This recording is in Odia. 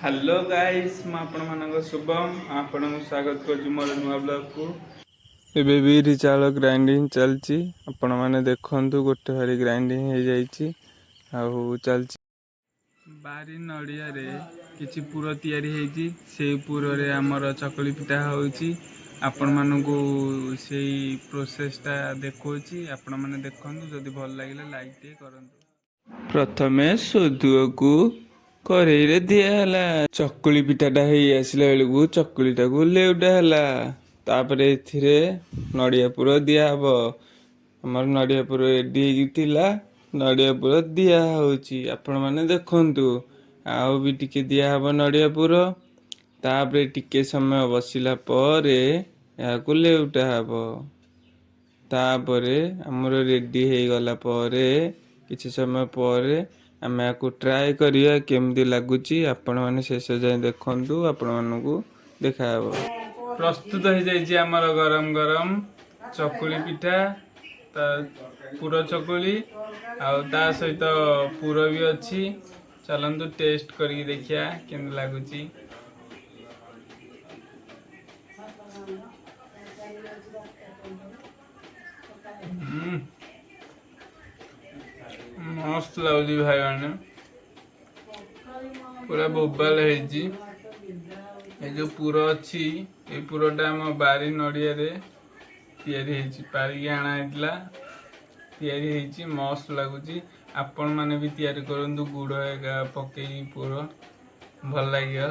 ହ୍ୟାଲୋ ଗାଇସ୍, ମୁଁ ଆପଣମାନଙ୍କ ଶୁଭମ, ଆପଣଙ୍କୁ ସ୍ୱାଗତ କରୁଛି ମୋର ନୂଆ ବ୍ଲଗ୍କୁ। ଏବେ ବିରି ଚାଉଳ ଗ୍ରାଇଣ୍ଡିଙ୍ଗ ଚାଲିଛି। ଆପଣମାନେ ଦେଖନ୍ତୁ, ଗୋଟେ ଭାରି ଗ୍ରାଇଣ୍ଡିଙ୍ଗ ହେଇଯାଇଛି ଆଉ ଚାଲିଛି। ବାରି ନଡ଼ିଆରେ କିଛି ପୁର ତିଆରି ହେଇଛି। ସେଇ ପୁରରେ ଆମର ଚକୁଳି ପିଠା ହେଉଛି। ଆପଣମାନଙ୍କୁ ସେଇ ପ୍ରୋସେସଟା ଦେଖାଉଛି, ଆପଣମାନେ ଦେଖନ୍ତୁ। ଯଦି ଭଲ ଲାଗିଲା, ଲାଇକ୍ ଟିକେ କରନ୍ତୁ। ପ୍ରଥମେ ସୋଦୁଅକୁ କରେଇରେ ଦିଆହେଲା। ଚକୁଳି ପିଠାଟା ହେଇ ଆସିଲା ବେଳକୁ ଚକୁଳିଟାକୁ ଲେଉଟା ହେଲା। ତାପରେ ଏଥିରେ ନଡ଼ିଆ ପୁର ଦିଆହବ। ଆମର ନଡ଼ିଆ ପୁର ରେଡି ହେଇକି ଥିଲା। ନଡ଼ିଆ ପୁର ଦିଆ ହଉଛି, ଆପଣମାନେ ଦେଖନ୍ତୁ। ଆଉ ବି ଟିକେ ଦିଆହବ ନଡ଼ିଆ ପୁର। ତାପରେ ଟିକେ ସମୟ ବସିଲା ପରେ ଏହାକୁ ଲେଉଟା ହବ। ତାପରେ ଆମର ରେଡି ହେଇଗଲା ପରେ କିଛି ସମୟ ପରେ ଆମେ ଏହାକୁ ଟ୍ରାଏ କରିବା, କେମିତି ଲାଗୁଛି। ଆପଣମାନେ ଶେଷ ଯାଏଁ ଦେଖନ୍ତୁ, ଆପଣମାନଙ୍କୁ ଦେଖାହେବ। ପ୍ରସ୍ତୁତ ହେଇଯାଇଛି ଆମର ଗରମ ଗରମ ଚକୁଳି ପିଠା, ତା ପୁର ଚକୁଳି ଆଉ ତା ସହିତ ପୁର ବି ଅଛି। ଚାଲନ୍ତୁ, ଟେଷ୍ଟ କରିକି ଦେଖିବା କେମିତି ଲାଗୁଛି। ମସ୍ତ ଲାଗୁଛି ଭାଇମାନେ, ପୁରା ବୋବାଲ ହେଇଛି। ଏ ଯୋଉ ପୁର ଅଛି, ଏଇ ପୁରଟା ଆମ ବାରି ନଡ଼ିଆରେ ତିଆରି ହେଇଛି। ପାରିକି ଆଣା ହେଇଥିଲା, ତିଆରି ହେଇଛି। ମସ୍ତ ଲାଗୁଛି। ଆପଣମାନେ ବି ତିଆରି କରନ୍ତୁ, ଗୁଡ଼ ଏକା ପକେଇ ପୁର, ଭଲ ଲାଗିବ।